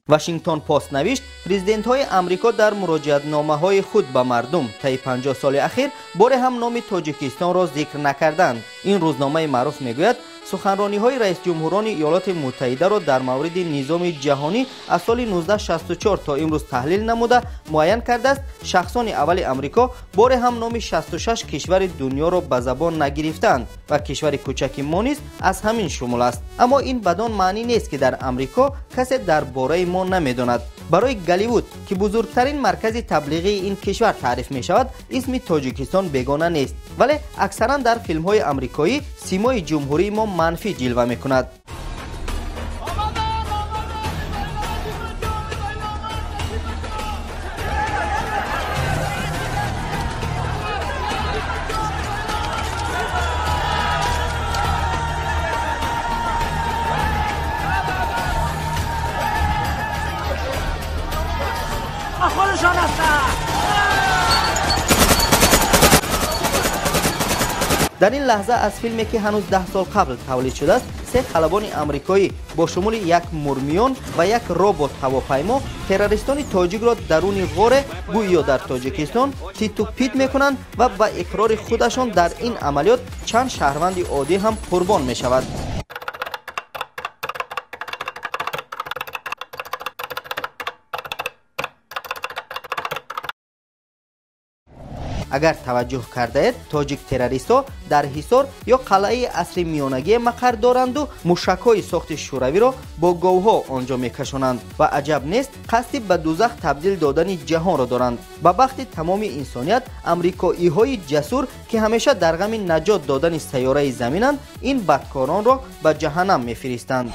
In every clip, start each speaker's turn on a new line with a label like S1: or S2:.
S1: Вашингтон Пост навишт, президентҳои Амрико дар муроҷиатномаҳои худ ба мардум таи 50 соли ахир боре ҳам номи Тоҷикистонро зикр накарданд. Ин рӯзномаи маъруф мегӯяд, суханрониҳои раисҷумҳурони Иёлоти Муттаҳидаро дар мавриди низоми ҷаҳонӣ аз соли 1964 то имрӯз таҳлил намуда муайян кардааст, шахсони аввали Амрико боре ҳам номи 66 кишвари дунёро ба забон нагирифтаанд ва кишвари кӯчаки мо низ аз ҳамин шумул аст. Аммо ин бадон маънӣ нест, ки дар Амрико касе дар бораи мо намедонад. Барои Голливуд, ки бузургтарин маркази таблиғии ин кишвар таъриф мешавад, исми Тоҷикистон бегона нест, вале аксаран дар филмҳои амрикоӣ симои ҷумҳурии мо манфӣ ҷилва мекунад. Дар ин лаҳза аз филме, ки ҳанӯз 10 сол қабл тавлид шудааст, се халабони амрикоӣ бо шумули як мурмиён ва як робот ҳавопаймо террористони тоҷикро даруни ғоре, гӯё дар Тоҷикистон, титу пит мекунанд ва ба иқрори худашон дар ин амалиёт чанд шаҳрванди оддӣ ҳам қурбон мешавад. Агар таваҷҷӯҳ кардаед, тоҷик террористҳо дар Ҳисор ё қалъаи асри миёнагие мақар доранду мушакҳои сохти шӯравиро бо говҳо он ҷо мекашонанд ва аҷаб нест, қасди ба дузах табдил додани ҷаҳонро доранд. Ба бахти тамоми инсоният, амрикоиҳои ҷасур, ки ҳамеша дар ғами наҷот додани сайёраи заминанд, ин бадкоронро ба ҷаҳаннам мефиристанд.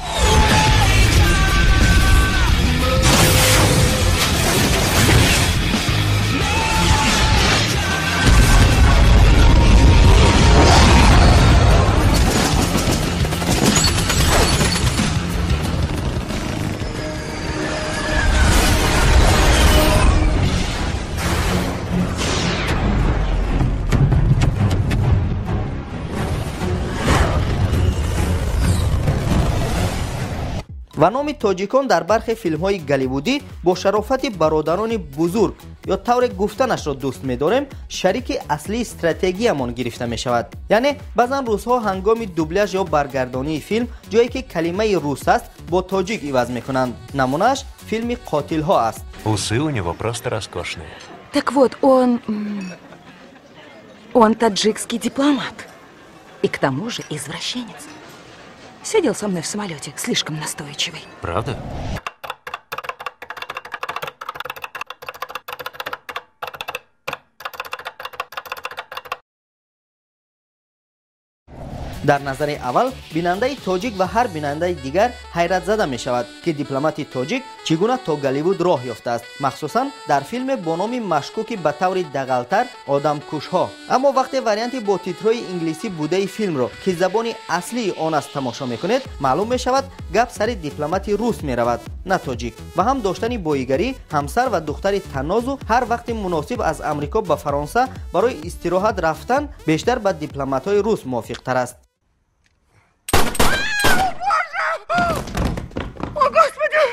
S1: Ва номи тоҷикон дар бархе филмҳои голливудӣ бо шарофати бародарони бузург ё тавре гуфтанашро дӯст медорем, шарики аслии стратегиямон гирифта мешавад. Яъне баъзан рӯзҳо ҳангоми дубляж ё баргардонии филм ҷое ки калимаи рус аст, бо тоҷик иваз мекунанд. Намунааш филми «Қотилҳо» аст.
S2: Усы у него просто роскошные.
S3: Так вот, он таджикский дипломат. И к тому же извращенец. Сидел со мной в самолете, слишком настойчивый.
S2: Правда?
S1: Дар назари аввал бинандаи тоҷик ва ҳар бинандаи дигар ҳайратзада мешавад, ки дипломати тоҷик чӣ гуна то Голливуд роҳ ёфтааст, махсусан дар филме бо номи машкуки ба таври дағалтар «Одамкушҳо». Аммо вақте варианти бо титрҳои инглисӣ будаи филмро, ки забони аслии он аст, тамошо мекунед, маълум мешавад, гап сари дипломати рус меравад, на тоҷик. Ва ҳам доштани боигарӣ, ҳамсар ва духтари танозу ҳар вақти муносиб аз Амрико ба Фаронса барои истироҳат рафтан бештар ба дипломатҳои рус мувофиқтар аст.
S3: О, Господи!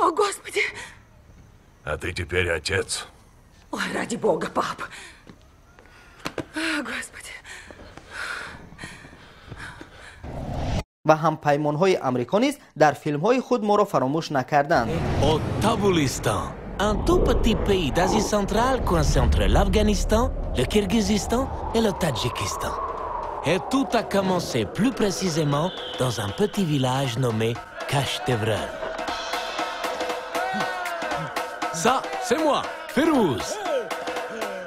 S3: О, Господи!
S2: А ты теперь отец.
S3: Ой, ради Бога, пап. О, Господи.
S1: Ва ҳампаймонҳои Амрико низ дар филмҳои худ моро фаромӯш накарданд.
S4: О Табулистан, un tout petit pays d'Asie centrale coincé entre l'Afghanistan, le Kirghizistan et le Tadjikistan. Et tout a commencé plus précisément dans un petit village nommé Kashtevren. Ça, c'est moi, Firouz.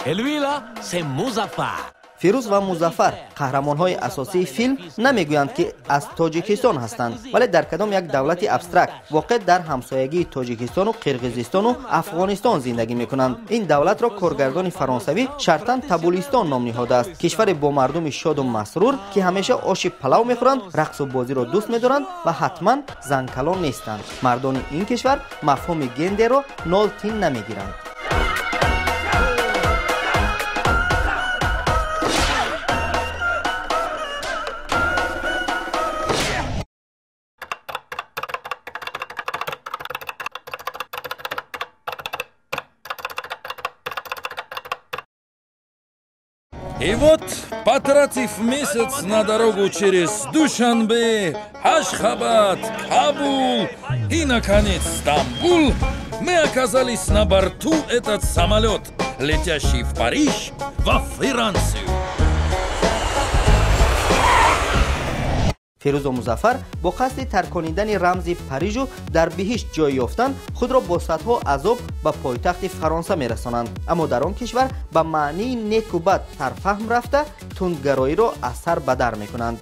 S4: Et lui là, c'est Muzaffar.
S1: Фирӯз ва Музаффар, қаҳрамонҳои асосии филм, намегӯянд, ки аз Тоҷикистон ҳастанд, вале дар кадом як давлати абстракт воқеъ дар ҳамсоягии Тоҷикистону Қирғизистону Афғонистон зиндагӣ мекунанд. Ин давлатро коргардони фаронсавӣ шартан Табулистон ном ниҳодааст, кишваре бо мардуми шоду масрур, ки ҳамеша оши палав мехӯранд, рақсу бозиро дӯст медоранд ва ҳатман занкалон нестанд. Мардони ин кишвар мафҳуми гендерро нол тин намегиранд.
S5: И вот, потратив месяц на дорогу через Душанбе, Ашхабад, Кабул и, наконец, Стамбул, мы оказались на борту этот самолет, летящий в Париж, во Францию.
S1: Фирӯзу Музаффар бо қасди тарконидани рамзи Парижу дар биҳишт ҷой ёфтан худро бо садҳо азоб ба пойтахти Фаронса мерасонанд, аммо дар он кишвар ба маънии неку бад сарфаҳм рафта, тундгароиро аз сар ба дар мекунанд.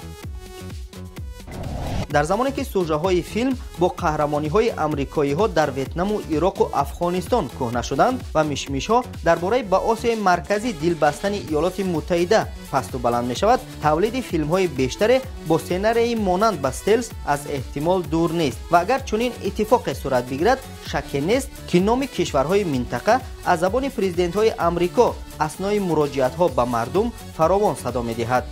S1: Дар замоне ки сужаҳои филм бо қаҳрамониҳои амрикоиҳо дар Ветнаму Ироқу Афғонистон кӯҳна шуданд ва мишмишҳо дар бораи ба Осиёи Марказӣ дилбастани Иёлоти Муттаҳида пасту баланд мешавад, тавлиди филмҳои бештаре бо сценарияи монанд ба «Стелс» аз эҳтимол дур нест ва агар чунин иттифоқе сурат бигирад, шакке нест, ки номи кишварҳои минтақа аз забони президентҳои Амрико аснои муроҷиатҳо ба мардум фаровон садо медиҳад.